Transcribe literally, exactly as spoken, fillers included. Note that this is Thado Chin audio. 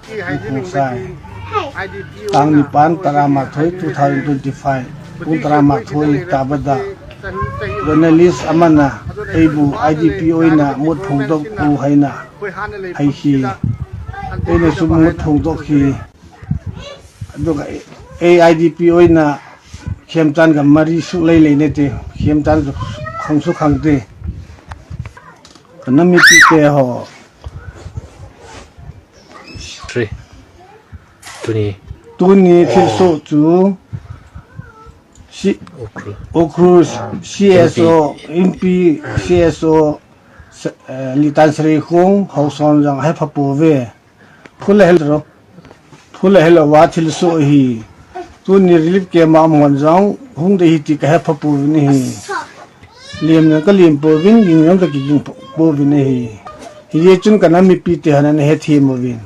Sai. Tang nipan, tara mathoi, two thousand twenty-five. Pung tara mathoi, tabada. Journalist amana, eibu I D P oina mut phongdoh u haina. Hai hi. Eina sum mut phongdoh hi. Aduga A I D P oina khemchan ga mari su lei lei ne te. Khemchan su khang su khang te. Kana mipi te ho. Three. Tuni. Tuni thilsoh chu si Ukhrul. Ukhrul C S O, M P, C S O, eh, Litan Sri Khong, Hauson jang hai phapu ve. Phule hel ro. Phule hel wa thilsoh hi. Tuni relief camp a mon jang, hung de hi ti ka he phapu ni hi. Liam na ka liam po vin, ging na ka ging po vin hi. Hi ye chun kana mipi te hana ne he thi mo vin.